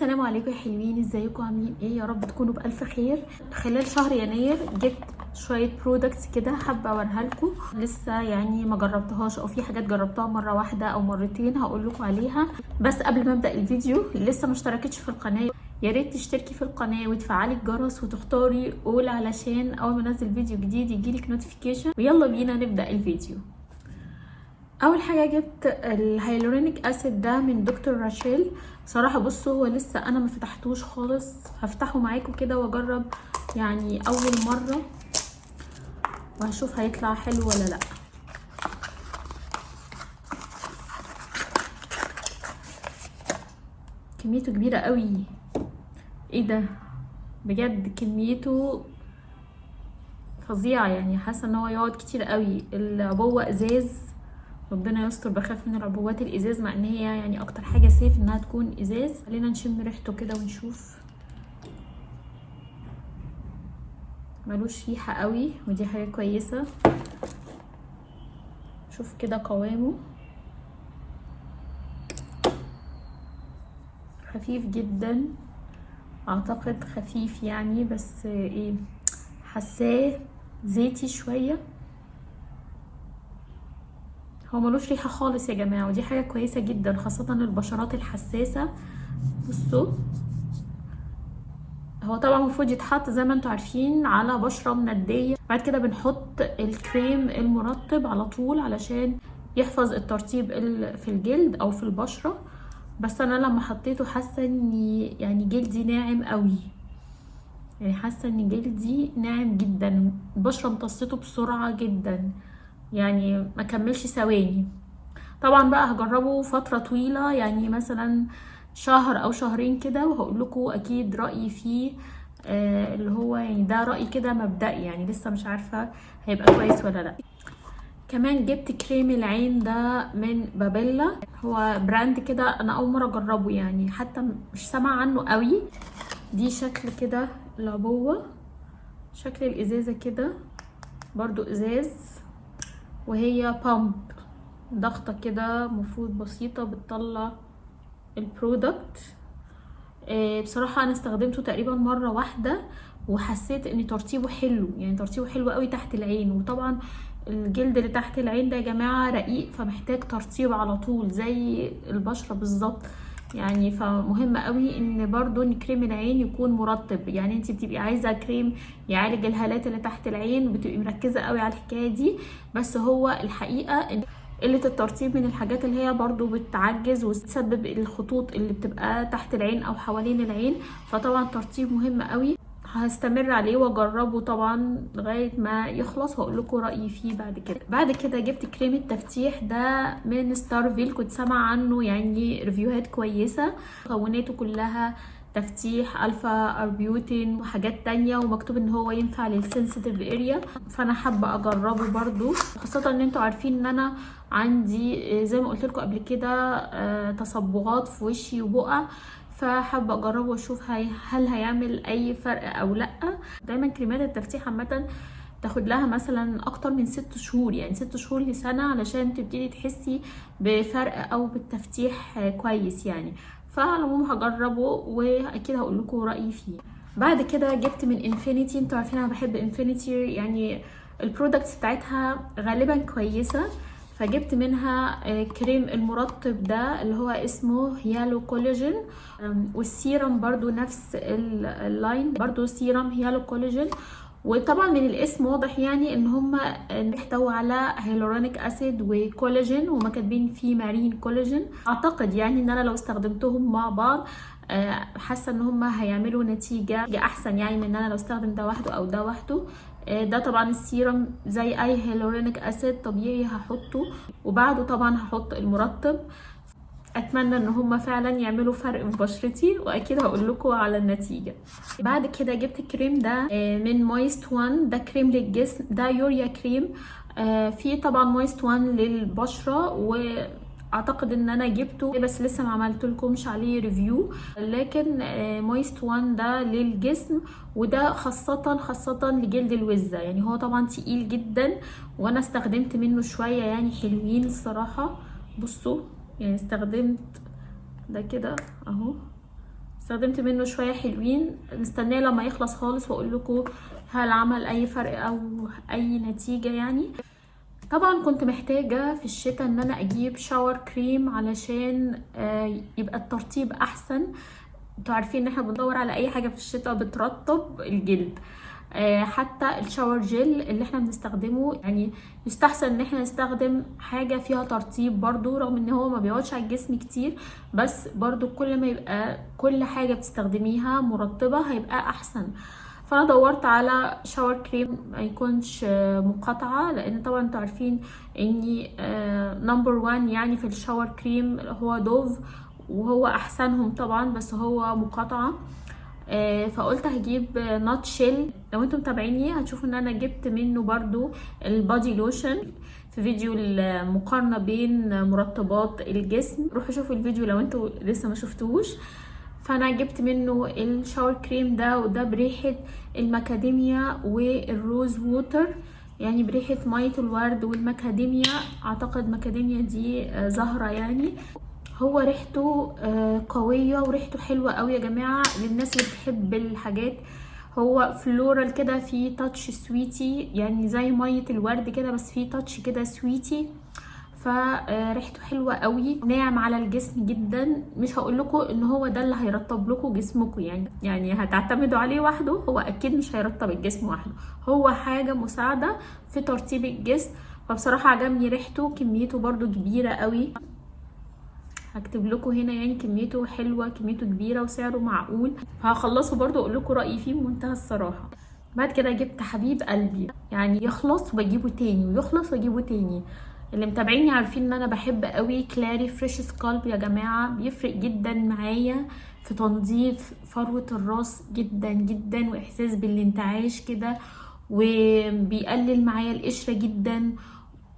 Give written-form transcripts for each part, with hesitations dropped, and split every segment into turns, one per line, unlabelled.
السلام عليكم يا حلوين، ازيكم؟ عاملين ايه؟ يا رب تكونوا بألف خير. خلال شهر يناير جبت شوية products كده حابة اوريها لكم، لسه يعني ما جربتهاش او في حاجات جربتها مرة واحدة او مرتين هقول لكم عليها. بس قبل ما ابدا الفيديو، لسه ما اشتركتش في القناة، يا ريت تشتركي في القناة وتفعلي الجرس وتختاري all علشان اول ما انزل فيديو جديد يجيلك notification. ويلا بينا نبدا الفيديو. اول حاجة جبت ال hyaluronic acid ده من دكتور راشيل. صراحة بصوا، هو لسه انا ما فتحتوش خالص، هفتحه معاكم كده واجرب يعني اول مرة وهشوف هيطلع حلو ولا لا. كميته كبيرة قوي، ايه ده بجد، كميته فظيعة، يعني حاسه ان هو يقعد كتير قوي. العبوه ازاز، ربنا يستر، بخاف من العبوات الازاز مع ان هي يعني اكتر حاجة safe انها تكون ازاز. خلينا نشم ريحته كده ونشوف. ملوش ريحه قوي ودي حاجة كويسة. شوف كده قوامه خفيف جدا، اعتقد خفيف يعني، بس ايه، حساه زيتي شوية. هو ملوش ريحه خالص يا جماعة، ودي حاجة كويسة جدا خاصة للبشرات الحساسة. بصوا، هو طبعا المفروض يتحط زي ما انتوا عارفين على بشره منديه، بعد كده بنحط الكريم المرطب على طول علشان يحفظ الترطيب في الجلد او في البشرة. بس انا لما حطيته حاسه ان يعني جلدي ناعم قوي، يعني حاسه ان جلدي ناعم جدا، البشرة امتصته بسرعة جدا، يعني ما كملش ثواني. طبعا بقى هجربه فترة طويلة، يعني مثلا شهر او شهرين كده، وهقول لكم اكيد رايي فيه. اللي هو يعني ده رايي كده مبدئي، يعني لسه مش عارفه هيبقى كويس ولا لا. كمان جبت كريم العين ده من بابيلا، هو brand كده انا اول مرة اجربه، يعني حتى مش سامعه عنه قوي. دي شكل كده العبوه، شكل الازازه كده برضو ازاز، وهي pump ضغطه كده مفروض بسيطة بتطلع ال product. بصراحة انا استخدمته تقريبا مرة واحدة وحسيت ان ترطيبه حلو، يعني ترطيبه حلو قوي تحت العين. وطبعا الجلد اللي تحت العين ده يا جماعة رقيق، فمحتاج ترطيب على طول زي البشرة بالظبط يعني. فمهم قوي ان برضو ان كريم العين يكون مرطب، يعني انت بتبقي عايزه كريم يعالج الهالات اللي تحت العين، بتبقي مركزه قوي على الحكاية دي. بس هو الحقيقة ان قلة الترطيب من الحاجات اللي هي برضو بتعجز وتسبب الخطوط اللي بتبقى تحت العين او حوالين العين، فطبعا الترطيب مهم قوي. هستمر عليه واجربه طبعا لغاية ما يخلص واقول لكم رايي فيه بعد كده. بعد كده جبت كريم التفتيح ده من ستارفيل، كنت سامعه عنه يعني review هات كويسة، مكوناته كلها تفتيح alpha arbutin وحاجات تانية، ومكتوب ان هو ينفع لل sensitive area، فانا حابة اجربه برضو، خاصة ان انتوا عارفين ان انا عندي زي ما قلت لكم قبل كده تصبغات في وشي وبقع، فحابه اجربه واشوف هل هيعمل اي فرق او لا. دايما كريمات التفتيح عامة تاخد لها مثلا اكتر من 6 شهور، يعني 6 شهور لسنه علشان تبتدي تحسي بفرق او بالتفتيح كويس يعني. فعلى العموم هجربه واكيد هقول لكم رايي فيه. بعد كده جبت من انفينيتي، انتوا عارفين انا بحب انفينيتي، يعني ال products بتاعتها غالبا كويسة، فجبت منها كريم المرطب ده اللي هو اسمه hyalo collagen، والسيرم برضو نفس ال line، برضو serum hyalo collagen. وطبعا من الاسم واضح يعني ان هما بيحتووا على hyaluronic acid و collagen، وما كاتبين فيه marine collagen. اعتقد يعني ان انا لو استخدمتهم مع بعض حاسه ان هما هيعملوا نتيجة احسن، يعني من ان انا لو استخدم ده وحده او ده وحده. ده طبعا السيرم زي اي hyaluronic acid طبيعي هحطه، وبعده طبعا هحط المرطب. اتمنى ان هما فعلا يعملوا فرق في بشرتي، واكيد هقول لكم على النتيجة. بعد كده جبت الكريم ده من مويست وان، ده كريم للجسم، ده يوريا كريم. في طبعا مويست وان للبشره، واعتقد ان انا جبته بس لسه ما عملت لكمش عليه review، لكن مويست وان ده للجسم، وده خاصة لجلد الوزة. يعني هو طبعا تقيل جدا، وانا استخدمت منه شوية يعني حلوين الصراحة. بصوا يعني استخدمت ده كده اهو، استخدمت منه شوية حلوين، مستنيه لما يخلص خالص واقول لكم هل عمل اي فرق او اي نتيجة. يعني طبعا كنت محتاجة في الشتاء ان انا اجيب shower cream علشان يبقى الترطيب احسن. انتوا عارفين ان احنا بندور على اي حاجة في الشتاء بترطب الجلد، حتى ال shower gel اللي احنا بنستخدمه يعني يستحسن ان احنا نستخدم حاجة فيها ترطيب برضو، رغم ان هو ما بيقعدش على الجسم كتير، بس برضو كل ما يبقى كل حاجة بتستخدميها مرطبة هيبقى احسن. فانا دورت على shower cream ما يكونش مقاطعة، لان طبعا انتوا عارفين اني number 1 يعني في ال shower cream هو Dove، وهو احسنهم طبعا، بس هو مقاطعة. فقلت هجيب Nutshell. لو انتم متابعيني هتشوفوا ان انا جبت منه برضو ال body lotion في فيديو المقارنة بين مرطبات الجسم، روحوا شوفوا الفيديو لو انتوا لسه ما شفتوهوش. فانا جبت منه ال shower cream ده، وده بريحة المكاديميا وال rose water، يعني بريحة مية الورد والمكاديميا. اعتقد مكاديميا دي زهرة يعني. هو ريحته قوية وريحته حلوة قوي يا جماعة، للناس اللي بتحب الحاجات. هو floral كده، فيه touch sweety، يعني زي مية الورد كده، بس فيه touch كده sweety، فريحته حلوة قوي، ناعم على الجسم جدا. مش هقول لكم ان هو ده اللي هيرطب لكم جسمكم، يعني هتعتمدوا عليه وحده، هو اكيد مش هيرطب الجسم وحده، هو حاجة مساعدة في ترطيب الجسم. فبصراحة عجبني ريحته، كميته برضو كبيرة قوي، هكتب لكم هنا يعني كميته حلوة، كميته كبيرة وسعره معقول. فهخلصه برضو اقول لكم رايي فيه بمنتهى الصراحة. بعد كده جبت حبيب قلبي، يعني يخلص وبجيبه تاني ويخلص واجيبه تاني. اللي متابعيني عارفين ان انا بحب قوي Clary Fresh Scalp يا جماعة، بيفرق جدا معايا في تنظيف فروه الراس جدا جدا، واحساس بالانتعاش كده، وبيقلل معايا القشرة جدا.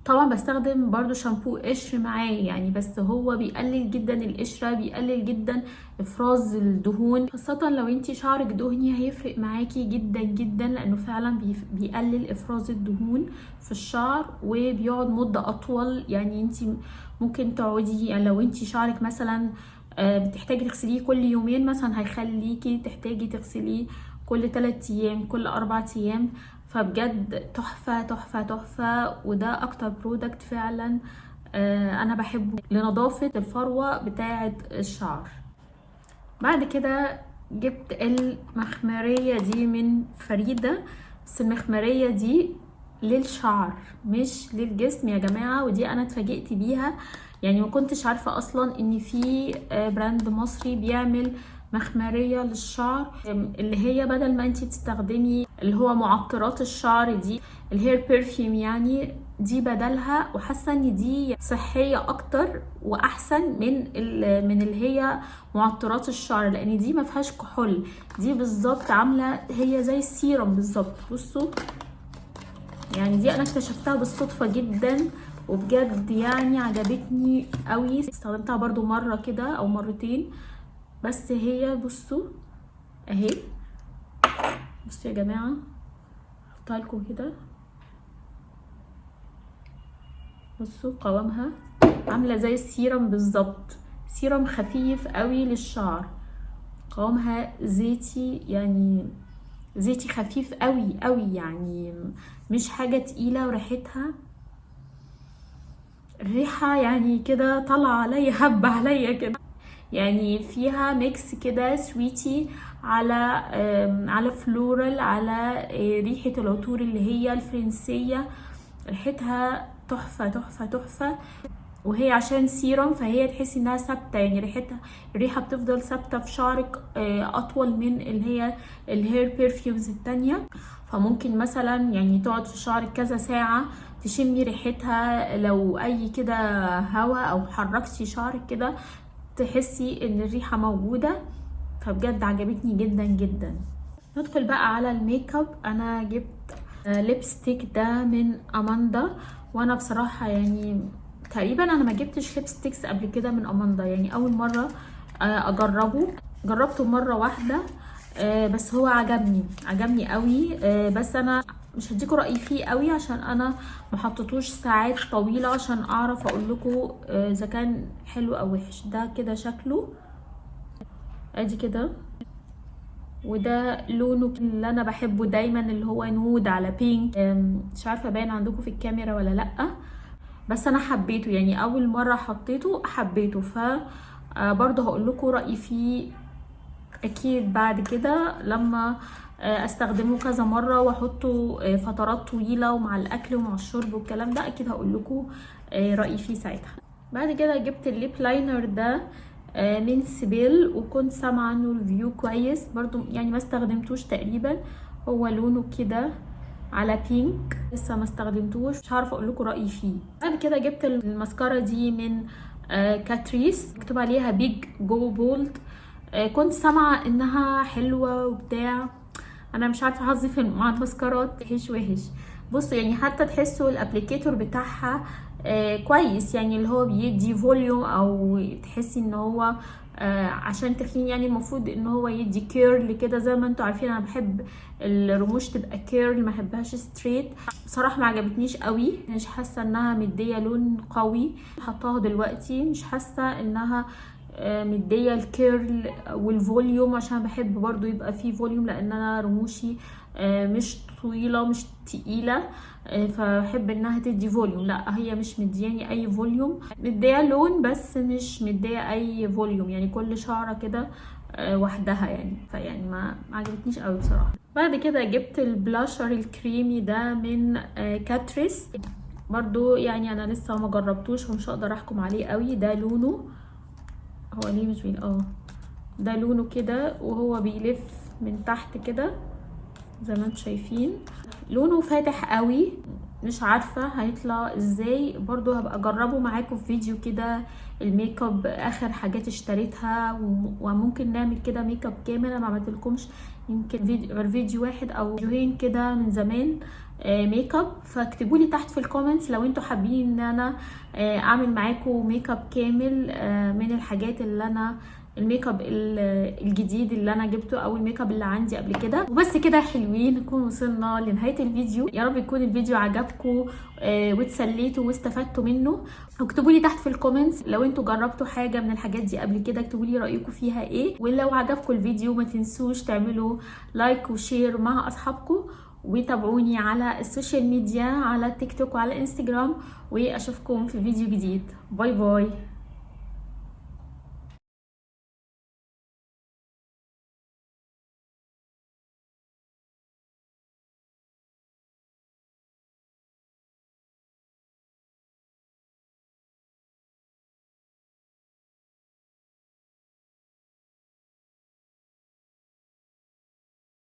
طبعا بستخدم برضو شامبو قشر معاه يعني، بس هو بيقلل جدا القشرة، بيقلل جدا افراز الدهون، خاصة لو انتي شعرك دهني هيفرق معاكي جدا جدا، لانه فعلا بيقلل افراز الدهون في الشعر وبيقعد مدة اطول. يعني انتي ممكن تقعدي، يعني لو انتي شعرك مثلا بتحتاجي تغسليه كل يومين مثلا، هيخليكي تحتاجي تغسليه كل 3 ايام، كل 4 ايام. فبجد تحفة تحفة تحفة، وده اكتر product فعلا انا بحبه لنظافة الفروة بتاعة الشعر. بعد كده جبت المخمرية دي من فريدة، بس المخمرية دي للشعر مش للجسم يا جماعة، ودي انا اتفاجئت بيها، يعني ما كنتش عارفة اصلا ان في brand مصري بيعمل مخمرية للشعر، اللي هي بدل ما انتي تستخدمي اللي هو معطرات الشعر دي ال hair perfume يعني، دي بدلها، وحاسه ان دي صحية اكتر واحسن من اللي هي معطرات الشعر، لان دي ما فيهاش كحول، دي بالظبط عامله هي زي السيرم بالظبط. بصوا يعني دي انا اكتشفتها بالصدفة جدا، وبجد يعني عجبتني قوي، استخدمتها برضو مرة كده او مرتين بس. هي بصوا اهي، بصوا يا جماعة احطها لكم كده، بصوا قوامها عامله زي السيرم بالظبط، سيرم خفيف قوي للشعر، قوامها زيتي، يعني زيتي خفيف قوي قوي، يعني مش حاجة تقيلة، وريحتها الريحة يعني كده طالعه عليا، هبه عليا كده، يعني فيها mix كده sweety على floral، على ريحه العطور اللي هي الفرنسية، ريحتها تحفة تحفة تحفة. وهي عشان سيرم فهي تحسي انها ثابتة، يعني ريحتها الريحة بتفضل ثابتة في شعرك اطول من اللي هي ال hair perfumes التانية. فممكن مثلا يعني تقعد في شعرك كذا ساعة تشمي ريحتها، لو اي كده هوا او حركتي شعرك كده تحسي ان الريحة موجودة. فبجد عجبتني جدا جدا. ندخل بقى على الميك اب. انا جبت lipstick ده من اماندا، وانا بصراحة يعني تقريبا انا ما جبتش lipsticks قبل كده من اماندا، يعني اول مرة اجربه، جربته مرة واحدة بس هو عجبني قوي، بس انا مش هديكوا رايي فيه قوي عشان انا ما حطيتوش ساعات طويلة عشان اعرف اقول لكم اذا كان حلو او وحش. ده كده شكله، ادي كده، وده لونه اللي انا بحبه دايما اللي هو nude على pink. مش عارفه باين عندكم في الكاميرا ولا لا، بس انا حبيته، يعني اول مرة حطيته حبيته. ف برضه هقول لكم رايي فيه اكيد بعد كده لما استخدمه كذا مرة واحطه فترات طويلة ومع الاكل ومع الشرب والكلام ده، اكيد هقول لكم رايي فيه ساعتها. بعد كده جبت ال lip liner ده من سيبيل، وكنت سامعه عنه review كويس برضو، يعني ما استخدمتوش تقريبا. هو لونه كده على pink، لسه ما استخدمتوش، مش عارفه اقول لكم رايي فيه. بعد كده جبت الماسكارا دي من كاتريس، مكتوب عليها big go bold. كنت سامعه انها حلوة وبتاع، انا مش عارفه حظي في مع الماسكارات وحش وحش. بصوا يعني حتى تحسوا ال applicator بتاعها كويس، يعني اللي هو بيدي volume او تحسي ان هو عشان تخين، يعني المفروض ان هو يدي curl كده. زي ما انتوا عارفين انا بحب الرموش تبقى curl، ما بحبهاش straight. بصراحة ما عجبتنيش قوي، مش حاسه انها مديه لون قوي. حطاها دلوقتي مش حاسه انها مديه ال curl وال volume، عشان بحب برضو يبقى فيه volume، لان انا رموشي مش طويلة مش تقيله، فبحب انها تدي volume. لا هي مش مدياني اي volume، مديه لون بس مش مديه اي volume، يعني كل شعره كده وحدها يعني، فيعني ما عجبتنيش قوي بصراحة. بعد كده جبت البلاشر الكريمي ده من كاتريس، برضو يعني انا لسه ما جربتوش ومش هقدر احكم عليه قوي. ده لونه، هو ليه مش بين ده لونه كده، وهو بيلف من تحت كده زي ما انتم شايفين، لونه فاتح قوي، مش عارفة هيطلع ازاي. برضو هبقى اجربه معاكم في فيديو كده الميك اب اخر حاجات اشتريتها، وممكن نعمل كده ميك اب كامل. انا ما عملتلكمش يمكن فيديو غير فيديو واحد او فيديوهين كده من زمان ميك اب. فاكتبوا لي تحت في ال comments لو انتوا حابين ان انا اعمل معاكم ميك اب كامل من الحاجات اللي انا الميك اب الجديد اللي انا جبته او الميك اب اللي عندي قبل كده. وبس كده حلوين، نكون وصلنا لنهاية الفيديو. يا رب يكون الفيديو عجبكم واتسليتوا واستفدتوا منه. واكتبوا لي تحت في ال comments لو انتوا جربتوا حاجة من الحاجات دي قبل كده، اكتبوا لي رايكم فيها ايه. ولو عجبكم الفيديو ما تنسوش تعملوا like و share مع اصحابكم، وتابعوني على ال social media على تيك توك وعلى انستجرام، واشوفكم في فيديو جديد. bye bye.